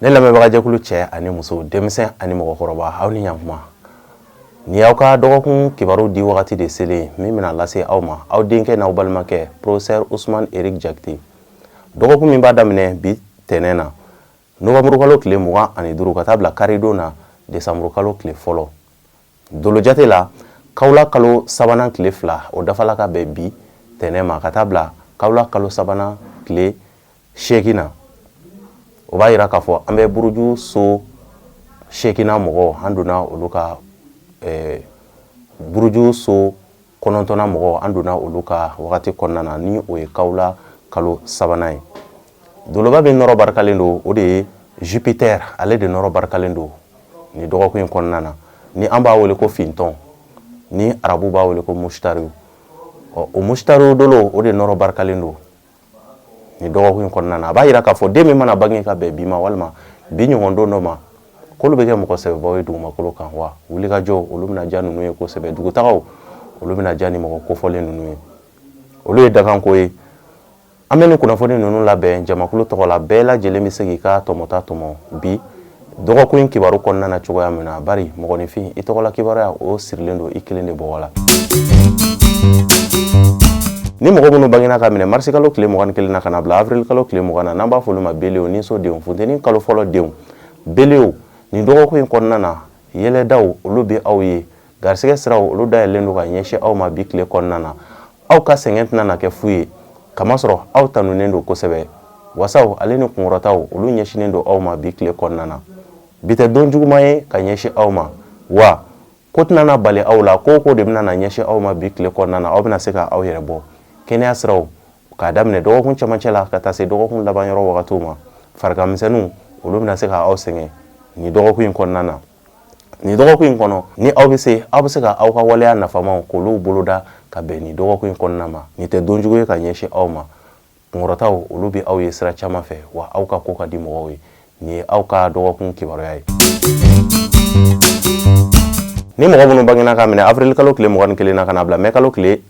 Ne lamɛnbagajɛkulu cɛ ani muso, denmisɛn ani mɔgɔkɔrɔba, aw ni ɲankuma. Nin y'aw ka dɔgɔkun kibaru di wagati de selen min bɛna lase aw ma, aw denkɛ n'aw balimakɛ, professeur Ousmane Eric Jakite. Dɔgɔkun min b'a daminɛ bi tɛnɛn na, nowanburukalo tile 25, ka taa bila karidon na, desanburukalo tile 1. Dolojate la, kawula kalo sabanan tile 2, o dafala ka bɛn bi tɛnɛn ma, ka taa bila kawula kalo sabanan tile 8 na. O b'a yira k'a fɔ an bɛ buruju so seeginnan mɔgɔ, an donna olu ka buruju so kɔnɔntɔnnan mɔgɔ, an donna olu ka wagati kɔnɔna na, ni o ye kawula kalo sabanan ye. Doloba min nɔrɔ barikalen don, o de ye Jupiter. Ale de nɔrɔ barikalen don ni dɔgɔkun in kɔnɔna na, ni an b'a wele ko fintɔn, ni arabu b'a wele ko musitariw. Ɔ, o musitariw dolo, o de nɔrɔ barikalen don ni dɔgɔkun in kɔnɔna na. A b'a yira k'a fɔ den min mana bange ka bɛn bi ma walima bi ɲɔgɔn don dɔ ma, k'olu bɛ kɛ mɔgɔ sɛbɛbaw ye dugumakolo kan. Wa wulikajɔ, olu bɛna diya ninnu ye kosɛbɛ. Dugutagaw, olu bɛna diya ni mɔgɔ kofɔlen ninnu ye. Olu ye dakanko ye. An bɛ nin kunnafoni ninnu labɛn jamakulu tɔgɔ la. Bɛɛ lajɛlen bɛ se k'i ka tɔmɔta tɔmɔ bi dɔgɔkun in kibaru kɔnɔna na cogoya min na, bari mɔgɔninfin, i tɔgɔla kibaruya, o sirilen don i kelen de bɔgɔ la. Ni mɔgɔ minnu bangena ka minɛ marisi kalo tile 21 na ka na bila avril kalo tile 20 na, n'an b'a fɔ olu ma belew ni so denw, funteni kalo fɔlɔ denw, belew, nin dɔgɔkun in kɔnɔna na, yɛlɛdaw, olu bɛ aw ye. Garisɛgɛ siraw, olu dayɛlɛlen don ka ɲɛsin aw ma bi tile kɔnɔna na. Aw ka sɛgɛn tɛna na kɛ fu ye, kamasɔrɔ aw tanunen don kosɛbɛ. Wasaw ale ni kunkɔrɔtaw, olu ɲɛsinnen don aw ma bi tile kɔnɔna na. Bi tɛ don juguman ye ka ɲɛsin aw ma, wa ko tɛna na bali aw la. Ko o ko de bɛna na ɲɛsin aw ma bi tile kɔnɔna na, aw bɛna se ka aw yɛrɛ bɔ. Kɛnɛya siraw, k'a daminɛ dɔgɔkun cɛmancɛ la ka taa se dɔgɔkun laban yɔrɔ wagatiw ma, farigan misɛnninw, olu bɛna se ka aw sɛgɛn nin dɔgɔkun in kɔnɔna na. Nin dɔgɔkun in kɔnɔ, ni aw bɛ se, aw bɛ se ka aw ka waleya nafamaw k'olu boloda ka bɛn nin dɔgɔkun in kɔnɔna ma. Nin tɛ don jugu ye ka ɲɛsin aw ma. Kunkɔrɔtaw, olu bɛ aw ye sira caman fɛ, wa aw ka ko ka di mɔgɔw ye. Nin ye aw ka dɔgɔkun kibaruya ye. Ni mɔgɔ minnu bangena ka minɛ avril kalo tile 21 na ka na bila mɛ kalo tile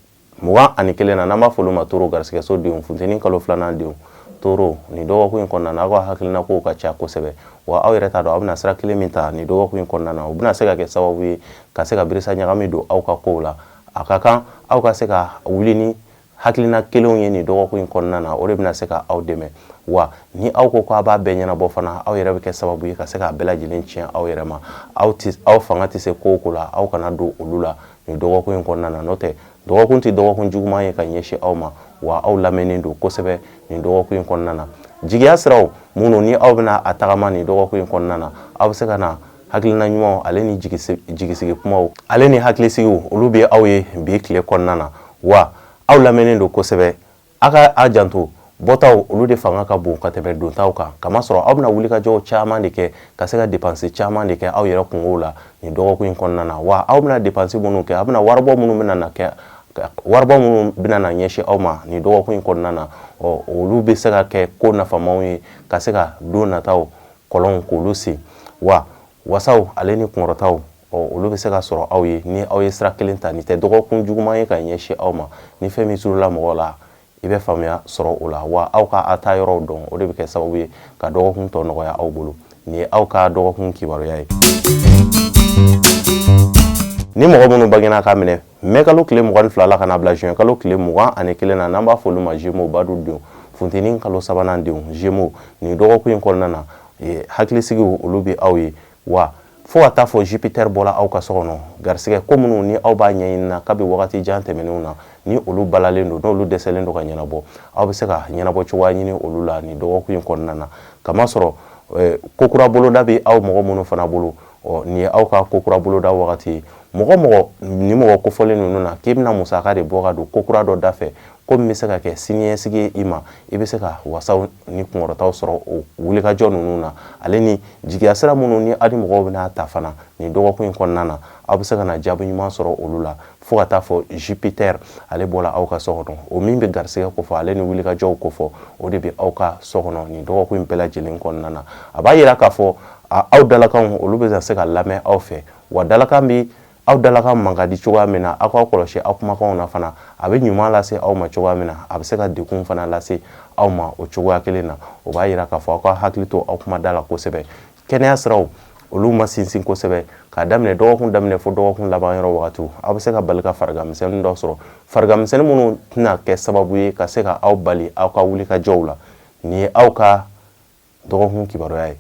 21 na, n'an b'a fɔ olu ma toro, garisigɛso denw, funteni kalo filanan denw, toro, nin dɔgɔkun in kɔnɔna na, aw ka hakilina kow ka ca kosɛbɛ, wa aw yɛrɛ t'a dɔn aw bɛna sira kelen min ta nin dɔgɔkun in kɔnɔna na. O bɛna se ka kɛ sababu ye ka se ka birisa ɲagami don aw ka kow la. A ka kan aw ka se ka wuli ni hakilina kelenw ye nin dɔgɔkun in kɔnɔna na. O de bɛna se ka aw dɛmɛ. Wa ni aw ko k'a b'a bɛɛ ɲɛnabɔ fana, aw yɛrɛ bɛ kɛ sababu ye ka se k'a bɛɛ lajɛlen tiɲɛ aw yɛrɛ ma. Aw tɛ, aw fanga tɛ se ko o ko la, aw kana don olu la nin dɔgɔkun in kɔnɔna na. N'o tɛ, dɔgɔkun tɛ dɔgɔkun juguman ye ka ɲɛsin aw ma, wa aw lamɛnnen don kosɛbɛ nin dɔgɔkun in kɔnɔna na. Jigiya siraw minnu ni aw bɛna a tagama nin dɔgɔkun in kɔnɔna na, aw bɛ se ka na hakilina ɲumanw ale ni jigisigi kumaw ale ni hakilisigiw, olu bɛ aw ye bi tile kɔnɔna na, wa aw lamɛnnen don kosɛbɛ. A ka a janto, bɔtaw, olu de fanga ka bon ka tɛmɛ dontaw kan, kamasɔrɔ aw bɛna wulikajɔw caman de kɛ ka se ka dépense caman de kɛ aw yɛrɛ kungow la nin dɔgɔkun in kɔnɔna na. Wa aw bɛna dépense minnu kɛ, aw bɛna waribɔ minnu bɛna na kɛ, waribɔ minnu bɛna na ɲɛsin aw ma nin dɔgɔkun in kɔnɔna na, ɔ, olu bɛ se ka kɛ ko nafamaw ye ka se ka don nataw kɔlɔnw k'olu sen. Wa wasaw ale ni kunkɔrɔtaw, ɔ, olu bɛ se ka sɔrɔ aw ye ni aw ye sira kelen ta. Nin tɛ dɔgɔkun juguman ye ka ɲɛsin aw ma. Ni fɛn min surula mɔgɔ la, i bɛ faamuya sɔrɔ o la. Wa aw ka a taa yɔrɔw dɔn, o de bɛ kɛ sababu ye ka dɔgɔkun tɔ nɔgɔya aw bolo. Nin ye aw ka dɔgɔkun kibaruya ye. Ni mɔgɔ minnu bangena ka minɛ mɛ kalo tile 22 la ka na bila juin kalo tile 21 na, n'an b'a fɔ olu ma Gémeaux, badu denw, funteni kalo sabanan denw, Gémeaux, nin dɔgɔkun in kɔnɔna na, hakilisigiw, olu bɛ aw ye. Wa fo ka taa fɔ Jupiter bɔra aw ka so kɔnɔ, garisɛgɛ ko minnu ni aw b'a ɲɛɲini na kabi wagati jan tɛmɛnenw na, ni olu balalen don, n'olu dɛsɛlen don ka ɲɛnabɔ, aw bɛ se ka ɲɛnabɔ cogoya ɲini olu la nin dɔgɔkun in kɔnɔna na, kamasɔrɔ ko kura boloda bɛ aw mɔgɔ minnu fana bolo, ɔ, nin ye aw ka ko kura boloda wagati ye. Mɔgɔ mɔgɔ ni mɔgɔ kofɔlen ninnu na k'i bɛna musaka de bɔ ka don ko kura dɔ da fɛ, ko min bɛ se ka kɛ siniɲɛsigi ye i ma, i bɛ se ka wasaw ni kunkɔrɔtaw sɔrɔ o wulikajɔ ninnu na. Ale ni jigiya sira minnu ni aw ni mɔgɔw bɛna ta fana nin dɔgɔkun in kɔnɔna na, aw bɛ se ka na jaabi ɲuman sɔrɔ olu la, fo ka taa fɔ Jupiter ale bɔra aw ka so kɔnɔ. O min bɛ garisɛgɛ kofɔ ale ni wulikajɔw kofɔ, o de bɛ aw ka so kɔnɔ nin dɔgɔkun in bɛɛ lajɛlen kɔnɔna na. A b'a yira k'a fɔ aw dalakanw, olu bɛ se ka lamɛn aw fɛ, wa dalakan bɛ Aw dalakan man ka di cogoya min na, aw k'aw kɔlɔsi aw kumakanw na fana. A bɛ ɲuman lase aw ma cogoya min na, a bɛ se ka degun fana lase aw ma o cogoya kelen na. O b'a yira k'a fɔ aw ka hakili to aw kumada la kosɛbɛ. Kɛnɛya siraw, olu ma sinsin kosɛbɛ. K'a daminɛ dɔgɔkun daminɛ fo dɔgɔkun laban yɔrɔ wagatiw, aw bɛ se ka bali ka farigan misɛnnin dɔ sɔrɔ, farigan misɛnnin minnu tɛna kɛ sababu ye ka se ka aw bali aw ka wuli ka jɔw la. Nin ye aw ka dɔgɔkun kibaruya ye.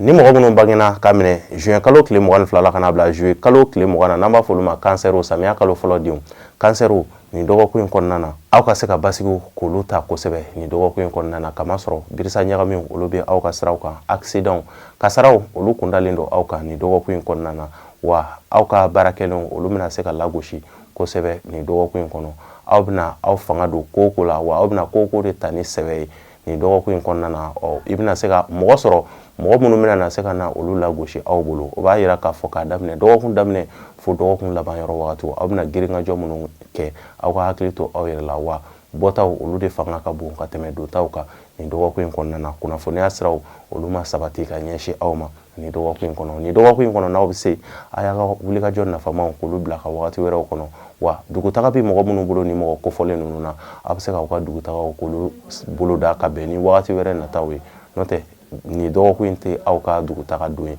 Ni mɔgɔ minnu bangena ka minɛ juin kalo tile 22 la ka na bila juillet kalo tile 20 na, n'an b'a fɔ olu ma kansɛriw, samiya kalo fɔlɔ denw, kansɛriw, nin dɔgɔkun in kɔnɔna na, aw ka se ka basigiw k'olu ta kosɛbɛ nin dɔgɔkun in kɔnɔna na, kamasɔrɔ birisa ɲagamiw, olu bɛ aw ka siraw kan, accident kasaraw, olu kundalen don aw kan nin dɔgɔkun in kɔnɔna na. Wa aw ka baarakɛlenw, olu bɛna se ka lagosi kosɛbɛ nin dɔgɔkun in kɔnɔ. Aw bɛna aw fanga don ko o ko la, wa aw bɛna ko o ko de ta ni sɛbɛ ye nin dɔgɔkun in kɔnɔna na, ɔ i bɛna se ka mɔgɔ sɔrɔ, mɔgɔ minnu bɛna na se ka na olu lagosi aw bolo. O b'a yira k'a fɔ k'a daminɛ dɔgɔkun daminɛ fo dɔgɔkun laban yɔrɔ wagatiw, aw bɛna girinkajɔ minnu kɛ, aw ka hakili to aw yɛrɛ la. Wa bɔtaw, olu de fanga ka bon ka tɛmɛ dontaw kan nin dɔgɔkun in kɔnɔna na. Kunnafoniya siraw, olu ma sabati ka ɲɛsin aw ma nin dɔgɔkun in kɔnɔ. Nin dɔgɔkun in kɔnɔ, n'aw bɛ se, a y'a ka wulikajɔ nafamaw k'olu bila ka wagati wɛrɛw kɔnɔ. Wa dugutaga bɛ mɔgɔ minnu bolo ni mɔgɔ kofɔlen ninnu na, a bɛ se k'aw ka dugutagaw k'olu boloda ka bɛn ni wagati wɛrɛ nataw ye. N'o tɛ, nin dɔgɔkun in tɛ aw ka dugutaga don ye.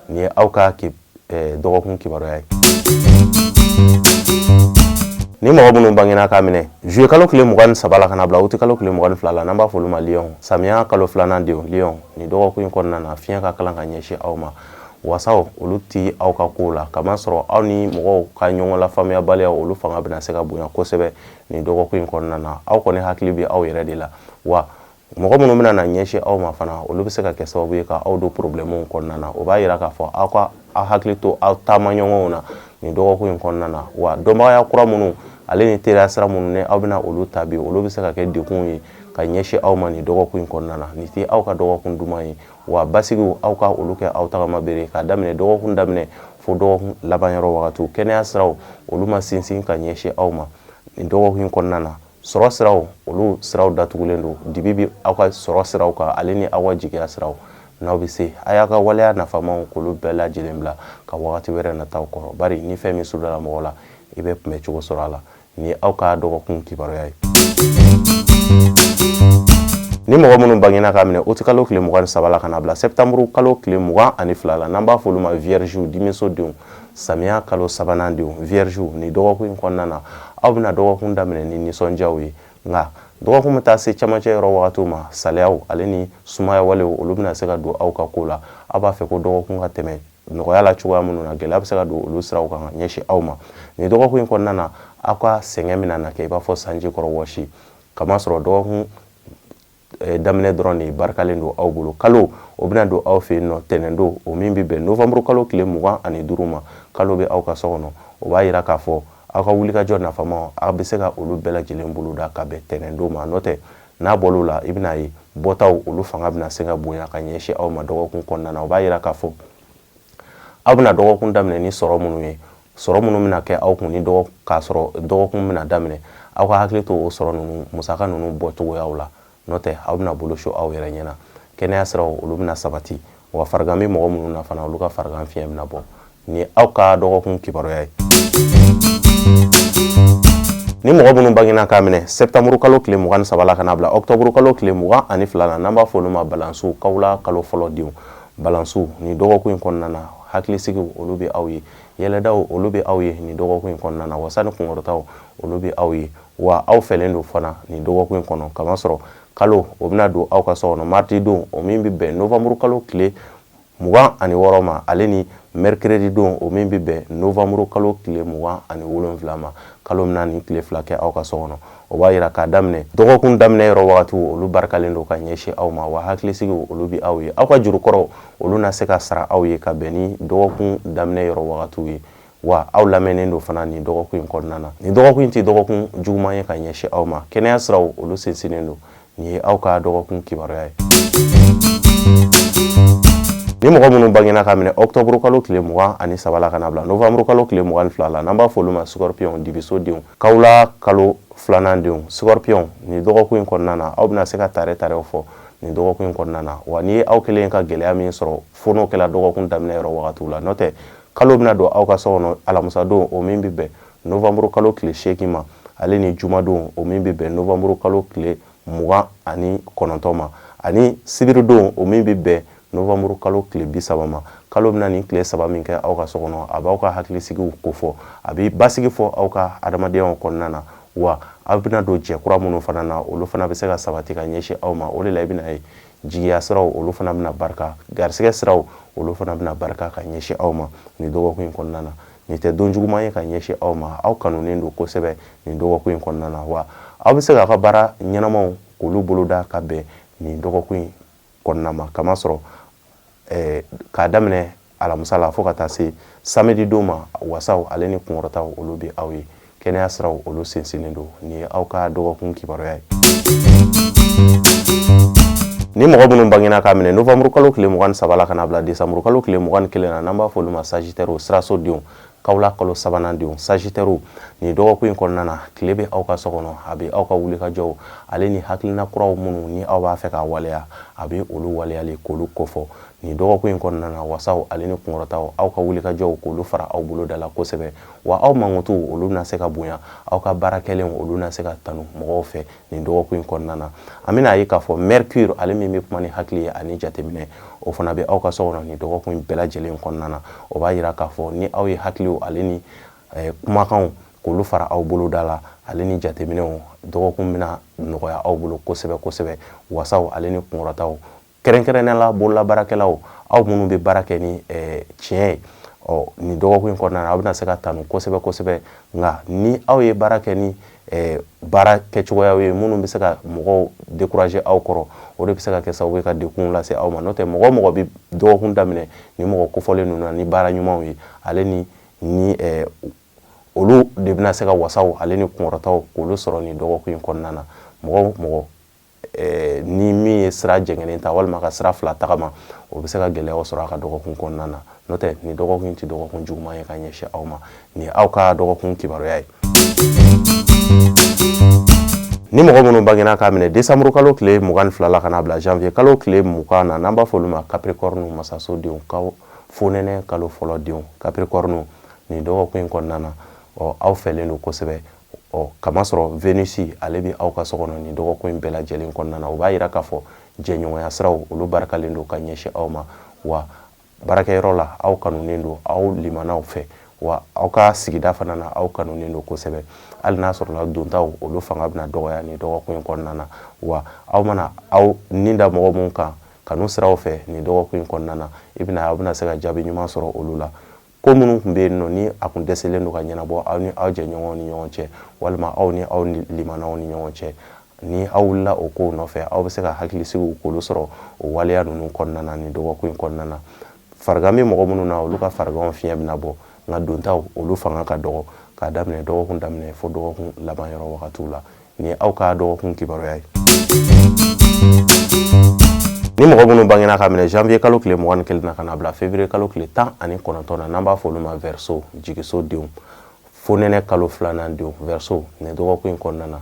Nin ye aw ka dɔgɔkun kibaruya ye. Ni mɔgɔ minnu bangena k'a minɛ juillet kalo tile 23 la ka na bila août kalo tile 22 la, n'an b'a fɔ olu ma lion, samiya kalo filanan denw, lion, nin dɔgɔkun in kɔnɔna na, fiɲɛ ka kalan ka ɲɛsin aw ma. Wasaw, olu ti aw ka kow la, kamasɔrɔ aw ni mɔgɔw ka ɲɔgɔn lafaamuyabaliya, olu fanga bɛna se ka bonya kosɛbɛ nin dɔgɔkun in kɔnɔna na. Aw kɔni hakili bɛ aw yɛrɛ de la, wa mɔgɔ minnu bɛna na ɲɛsin aw ma fana, olu bɛ se ka kɛ sababu ye ka aw don problɛmuw kɔnɔna na. O b'a yira k'a fɔ aw ka aw hakili to aw taamaɲɔgɔnw na nin dɔgɔkun in kɔnɔna na. Wa dɔnbagaya kura minnu ale ni teriya sira minnu ni aw bɛna olu ta bi, olu bɛ se ka kɛ degunw ye ka ɲɛsin aw ma nin dɔgɔkun in kɔnɔna na. Nin tɛ aw ka dɔgɔkun duman ye. Wa basigiw, aw ka olu kɛ aw tagama bere k'a daminɛ dɔgɔkun daminɛ fo dɔgɔkun laban yɔrɔ wagatiw. Kɛnɛya siraw, olu ma sinsin ka ɲɛsin aw ma nin dɔgɔkun in kɔnɔna na. Sɔrɔ siraw, olu siraw datugulen don. Dibi bɛ aw ka sɔrɔ siraw kan ale ni aw ka jigiya siraw. N'aw bɛ se, a y'a ka waleya nafamaw k'olu bɛɛ lajɛlen bila ka wagati wɛrɛ nataw kɔrɔ, bari ni fɛn min sudala mɔgɔ la, i bɛ kunbɛ cogo sɔrɔ a la. Nin ye aw ka dɔgɔkun kibaruya ye. Ni mɔgɔ minnu bangena k'a minɛ uti kalo tile 23 la ka na bila sɛptanburu kalo tile 22 la, n'an b'a fɔ olu ma viergew, dimiso denw, samiya kalo sabanan denw, viergew, nin dɔgɔkun in kɔnɔna na, aw bɛna dɔgɔkun daminɛ ni nisɔndiyaw ye. Nka dɔgɔkun bɛ taa se camancɛ yɔrɔ wagatiw ma, saliyaw ale ni sumaya walew, olu bɛna se ka don aw ka ko la. Aw b'a fɛ ko dɔgɔkun ka tɛmɛ nɔgɔya la cogoya minnu na, gɛlɛya bɛ se ka don olu siraw kan ka ɲɛsin aw ma nin dɔgɔkun in kɔnɔna na. Aw ka sɛgɛn bɛna na kɛ i b'a fɔ sanji kɔrɔ wɔsi, kamasɔrɔ dɔgɔkun daminɛ dɔrɔn de barikalen don aw bolo. Kalo o bɛna don aw fɛ yen nɔ tɛnɛn don, o min bɛ bɛn novembre kalo tile 25 ma. Kalo bɛ aw ka so kɔnɔ, o b'a yira k'a fɔ aw ka wulikajɔ nafama, aw bɛ se ka olu bɛɛ lajɛlen boloda ka bɛn tɛnɛn don ma. N'o tɛ, n'a bɔl'o la, i bɛna ye bɔtaw, olu fanga bɛna se ka bonya ka ɲɛsin aw ma dɔgɔkun kɔnɔna na. O b'a yira k'a fɔ aw bɛna dɔgɔkun daminɛ ni sɔrɔ minnu ye, sɔrɔ minnu bɛna kɛ aw kun ni dɔgɔ k'a sɔrɔ dɔgɔkun bɛna daminɛ, aw ka hakili to o sɔrɔ ninnu musaka ninnu bɔcogoyaw la. N'o tɛ, aw bɛna bolo su aw yɛrɛ ɲɛna. Kɛnɛya siraw, olu bɛna sabati, wa farigan bɛ mɔgɔ minnu na fana, olu ka farigan fiɲɛ bɛna bɔ. Ni aw ka dɔgɔkun kibaruya ye. Ni mɔgɔ minnu bangena k'a minɛ sɛptanburu kalo tile 23 la ka na bila ɔkutɔburu kalo tile 22 la, n'an b'a fɔ olu ma balansiw, kawula kalo fɔlɔ denw, balansiw, nin dɔgɔkun in kɔnɔna na, hakilisigiw, olu bɛ aw ye, yɛlɛdaw, olu bɛ aw ye nin dɔgɔkun in kɔnɔna na, wasa ni kunkɔrɔtaw, olu bɛ aw ye. Wa aw fɛlen don fana nin dɔgɔkun in kɔnɔ, kamasɔrɔ kalo o bɛna don aw ka so kɔnɔ mardi don, o min bɛ bɛn novanburu kalo tile 26 ma, ale ni mercredi don, o min bɛ bɛn novanburu kalo tile 27 ma. Kalo bɛna nin tile 2 kɛ aw ka so kɔnɔ. O b'a yira k'a daminɛ dɔgɔkun daminɛ yɔrɔ wagatiw, olu barikalen don ka ɲɛsin aw ma, wa hakilisigiw, olu bɛ aw ye. Aw ka jurukɔrɔw, olu na se ka sara aw ye ka bɛn ni dɔgɔkun daminɛ yɔrɔ wagatiw ye. Wa aw lamɛnnen don fana nin dɔgɔkun in kɔnɔna na. Nin dɔgɔkun in tɛ dɔgɔkun juguman ye ka ɲɛsin aw ma. Kɛnɛya siraw, olu sinsinnen don. Nin ye aw ka dɔgɔkun kibaruya ye. Ni mɔgɔ minnu bangena ka minɛ ɔkutɔburu kalo tile 23 la ka na bila novanburu kalo tile 22 la, n'an b'a fɔ olu ma scorpion, dibiso denw, kawula kalo filanan denw, scorpion, nin dɔgɔkun in kɔnɔna na, aw bɛna se ka tare tarew fɔ. nin dɔgɔkun in kɔnɔna na. Wa n'i ye aw kelen ka gɛlɛya min sɔrɔ, fo n'o kɛra dɔgɔkun daminɛ yɔrɔ wagatiw la, n'o tɛ kalo bɛna don aw ka so kɔnɔ alamisadon, o min bɛ bɛn novanburu kalo tile 8 ma, ale ni jumadon, o min bɛ bɛn novanburu kalo tile 29 ma, ani sibiridon, o min bɛ bɛn novanburu kalo tile 30 ma. Kalo bɛna nin tile 3 min kɛ aw ka so kɔnɔ, a b'aw ka hakilisigiw kofɔ, a bɛ basigi fɔ aw ka adamadenyaw kɔnɔna na. Wa aw bɛna don jɛ kura minnu fana na, olu fana bɛ se ka sabati ka ɲɛsin aw ma. O de la i bɛna ye jigiya siraw, olu fana bɛna barika, garisɛgɛ siraw, olu fana bɛna barika ka ɲɛsin aw ma nin dɔgɔkun in kɔnɔna na. Nin tɛ don juguman ye ka ɲɛsin aw ma. Aw kanunen don kosɛbɛ nin dɔgɔkun in kɔnɔna na. Wa aw bɛ se k'aw ka baara ɲɛnamaw k'olu boloda ka bɛn nin dɔgɔkun in kɔnɔna ma, kamasɔrɔ k'a daminɛ alamisa la fo ka taa se samedi don ma, wasaw ale ni kunkɔrɔtaw, olu bɛ aw ye. Kɛnɛya siraw, olu sinsinnen don. Nin ye aw ka dɔgɔkun kibaruya ye. Ni mɔgɔ minnu bangena k'a minɛ novanburu kalo tile 23 la ka na bila desanburu kalo tile 21 na, n'an b'a fɔ olu ma Sagittaire, siraso denw, kawula kalo sabanan denw, Sagittaire, nin dɔgɔkun in kɔnɔna na, tile bɛ aw ka so kɔnɔ. A bɛ aw ka wulikajɔw ale ni hakilina kuraw minnu ni aw b'a fɛ k'a waleya, a bɛ olu waleyali k'olu kofɔ nin dɔgɔkun in kɔnɔna na. Wasaw ale ni kunkɔrɔtaw, aw ka wulikajɔw k'olu fara aw boloda la kosɛbɛ. Wa aw mankutu, olu bɛna se ka bonya. Aw ka baara kɛlenw, olu na se ka tanu mɔgɔw fɛ nin dɔgɔkun in kɔnɔna na. An bɛna ye k'a fɔ Mercure, ale min bɛ kuma ni hakili ye ani jateminɛ, o fana bɛ aw ka so kɔnɔ nin dɔgɔkun in bɛɛ lajɛlen kɔnɔna na. O b'a yira k'a fɔ ni aw ye hakiliw ale ni kumakanw k'olu fara aw boloda la ale ni jateminɛw, dɔgɔkun bɛna nɔgɔya aw bolo kosɛbɛ kosɛbɛ. Wasaw ale ni kunkɔrɔtaw, kɛrɛnkɛrɛnnenya la bololabaarakɛlaw, aw minnu bɛ baara kɛ ni tiɲɛ ye, ɔ nin dɔgɔkun in kɔnɔna na, aw bɛna se ka tanu kosɛbɛ kosɛbɛ. Nka ni aw ye baara kɛ ni baara kɛcogoyaw ye minnu bɛ se ka mɔgɔw décourager aw kɔrɔ, o de bɛ se ka kɛ sababu ye ka degun lase aw ma. N'o tɛ, mɔgɔ o mɔgɔ bɛ dɔgɔkun daminɛ ni mɔgɔ kofɔlen ninnu na ni baara ɲumanw ye, ale ni olu de bɛna se ka wasaw ale ni kunkɔrɔtaw k'olu sɔrɔ nin dɔgɔkun in kɔnɔna na. Mɔgɔ o mɔgɔ ni min ye sira jɛngɛnen ta walima ka sira fila tagama, o bɛ se ka gɛlɛyaw sɔrɔ a ka dɔgɔkun kɔnɔna na. N'o tɛ, nin dɔgɔkun in tɛ dɔgɔkun juguman ye ka ɲɛsin aw ma. Nin ye aw ka dɔgɔkun kibaruya ye. Ni mɔgɔ minnu bangena k'a minɛ desanburu kalo tile 22 la ka n'a bila janvier kalo tile 20 na, n'an b'a fɔ olu ma Capricorne, masaso denw, ka fonɛnɛ kalo fɔlɔ denw, Capricorne, nin dɔgɔkun in kɔnɔna na, ɔ aw fɛlen don kosɛbɛ. Ɔ kamasɔrɔ Venus, ale bɛ aw ka so kɔnɔ nin dɔgɔkun in bɛɛ lajɛlen kɔnɔna na. O b'a yira k'a fɔ jɛɲɔgɔnya siraw, olu barikalen don ka ɲɛsin aw ma. Wa baarakɛyɔrɔ la, aw kanunen don aw limanaw fɛ. Wa aw ka sigida fana na, aw kanunen don kosɛbɛ, hali n'a sɔrɔla dontaw, olu fanga bɛna dɔgɔya nin dɔgɔkun in kɔnɔna na. Wa aw mana aw ni da mɔgɔ mun kan kanu siraw fɛ nin dɔgɔkun in kɔnɔna na, i bɛna aw bɛna se ka jaabi ɲuman sɔrɔ olu la. Ko minnu tun bɛ yen nɔ ni a kun dɛsɛlen don ka ɲɛnabɔ aw ni aw jɛɲɔgɔnw ni ɲɔgɔn cɛ, walima aw ni aw limanaw ni ɲɔgɔn cɛ, ni aw wulila o kow nɔfɛ, aw bɛ se ka hakilisigiw k'olu sɔrɔ o waleya ninnu kɔnɔna na nin dɔgɔkun in kɔnɔna na. Farigan bɛ mɔgɔ minnu na, olu ka fariganw fiɲɛ bɛna bɔ, nka dontaw, olu fanga ka dɔgɔ k'a daminɛ dɔgɔkun daminɛ fo dɔgɔkun laban yɔrɔ wagatiw la. Nin ye aw ka dɔgɔkun kibaruya ye. Ni mɔgɔ minnu bangena ka minɛ janvier kalo tile 21 na ka na bila février kalo tile 19 na, n'an b'a fɔ olu ma Verseau, jigiso denw, fonɛnɛ kalo filanan denw, Verseau, nin dɔgɔkun in kɔnɔna na,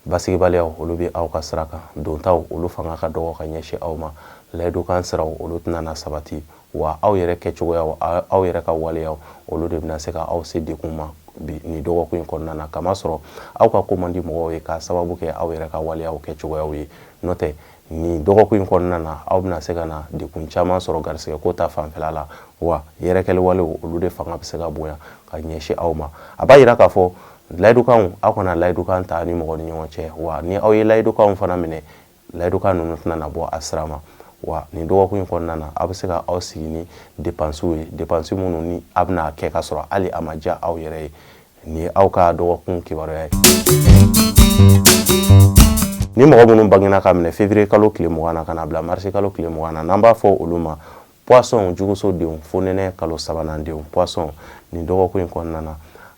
basigibaliyaw, olu bɛ aw ka sira kan. Dontaw, olu fanga ka dɔgɔ ka ɲɛsin aw ma. Layidukan siraw, olu tɛna na sabati. Wa aw yɛrɛ kɛcogoyaw, aw yɛrɛ ka waleyaw, olu de bɛna se ka aw se degun ma bi nin dɔgɔkun in kɔnɔna na, kamasɔrɔ aw ka ko man di mɔgɔw ye k'a sababu kɛ aw yɛrɛ ka waleyaw kɛcogoyaw ye. N'o tɛ, nin dɔgɔkun in kɔnɔna na, aw bɛna se ka na degun caman sɔrɔ garisɛgɛ ko ta fanfɛla la. Wa yɛrɛkɛli walew, olu de fanga bɛ se ka bonya ka ɲɛsin aw ma. A b'a yira k'a fɔ layidukanw, aw kana layidukan ta ni mɔgɔ ni ɲɔgɔn cɛ. Wa ni aw ye layidukanw fana minɛ, layidukan ninnu tɛna na bɔ a sira ma. Wa nin dɔgɔkun in kɔnɔna na, aw bɛ se ka aw sigi ni depansiw ye, depansi minnu ni a bɛna kɛ ka sɔrɔ hali a ma diya aw yɛrɛ ye. Nin ye aw ka dɔgɔkun kibaruya ye. Ni mɔgɔ minnu bangena ka minɛ février kalo tile 20 na ka na bila marisi kalo tile 20 na, n'an b'a fɔ olu ma Poisson, juguso denw, fonɛnɛ kalo sabanan denw, Poisson, nin dɔgɔkun in kɔnɔna na,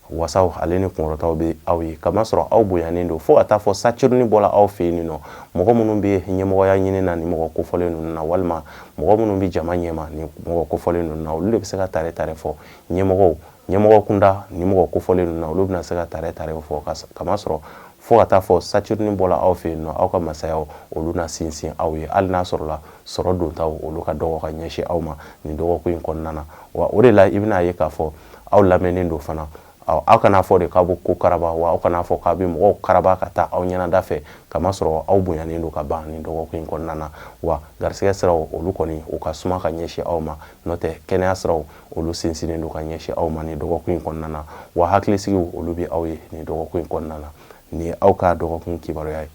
wasaw ale ni kunkɔrɔtaw bɛ aw ye, kamasɔrɔ aw bonyanen don fo ka taa fɔ Saturne bɔla aw fɛ yen nɔ. Mɔgɔ minnu bɛ ɲɛmɔgɔya ɲini na nin mɔgɔ kofɔlen ninnu na, walima mɔgɔ minnu bɛ jama ɲɛma nin mɔgɔ kofɔlen ninnu na, olu de bɛ se ka tare tare fɔ. Ɲɛmɔgɔw, ɲɛmɔgɔ kunda, nin mɔgɔ kofɔlen ninnu na, olu bɛna se ka tare tare fɔ, kamasɔrɔ Fo ka taa fɔ Saturne bɔla aw fɛ yen nɔ, aw ka masayaw olu na sinsin aw ye, hali n'a sɔrɔla sɔrɔ dontaw olu ka dɔgɔ ka ɲɛsin aw ma nin dɔgɔkun in kɔnɔna na. Wa o de la i bɛna ye k'a fɔ aw lamɛnnen don fana. Aw kana fɔ de k'aw bɛ ko karaba, wa aw kana fɔ k'aw bɛ mɔgɔw karaba ka taa aw ɲɛnada fɛ, kamasɔrɔ aw bonyanen don ka ban nin dɔgɔkun in kɔnɔna na. Wa garisɛgɛ siraw olu kɔni u ka suma ka ɲɛsin aw ma, n'o tɛ kɛnɛya siraw olu sinsinnen don ka ɲɛsin aw ma nin dɔgɔkun in kɔnɔna na. Wa hakilisigiw olu bɛ aw ye nin dɔgɔkun in kɔnɔna na. Nin ye aw ka dɔgɔkun kibaruya ye.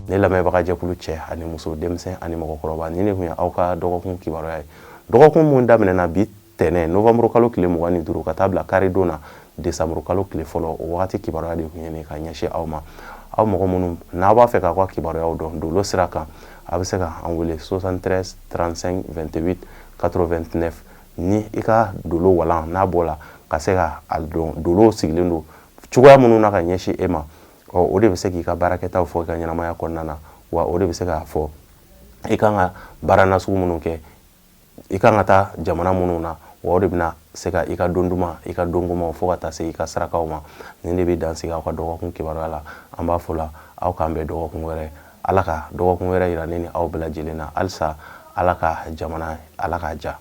Ne lamɛnbagajɛkulu cɛ ani muso, denmisɛn ani mɔgɔkɔrɔba, nin de tun ye aw ka dɔgɔkun kibaruya ye. Dɔgɔkun mun daminɛna bi tɛnɛ novembre kalo tile 25 ka taa bila karidon na desanburu kalo tile fɔlɔ, o wagati kibaruya de tun ye nin ka ɲɛsin aw ma. Aw mɔgɔ minnu n'aw b'a fɛ k'aw ka kibaruyaw dɔn dolo sira kan, a bɛ se ka an wele 73 35 28 89. Ni i ka dolo walan n'a bɔla ka se ka a dɔn dolow sigilen don cogoya minnu na ka ɲɛsin e ma, ɔ o de bɛ se k'i ka baarakɛtaw fɔ i ka ɲɛnamaya kɔnɔna na. Wa o de bɛ se k'a fɔ i kan ka baara nasugu minnu kɛ, i kan ka taa jamana minnu na, wa o de bɛna se ka i ka don duman, i ka don gomanw, fo ka taa se i ka sarakaw ma. Nin de bɛ dan sigi aw ka dɔgɔkun kibaruya la. An b'a fɔ la aw k'an bɛn dɔgɔkun wɛrɛ. Ala ka dɔgɔkun wɛrɛ yira ne ni aw bɛɛ lajɛlen na. Halisa Ala ka jamana, Ala k'a ja.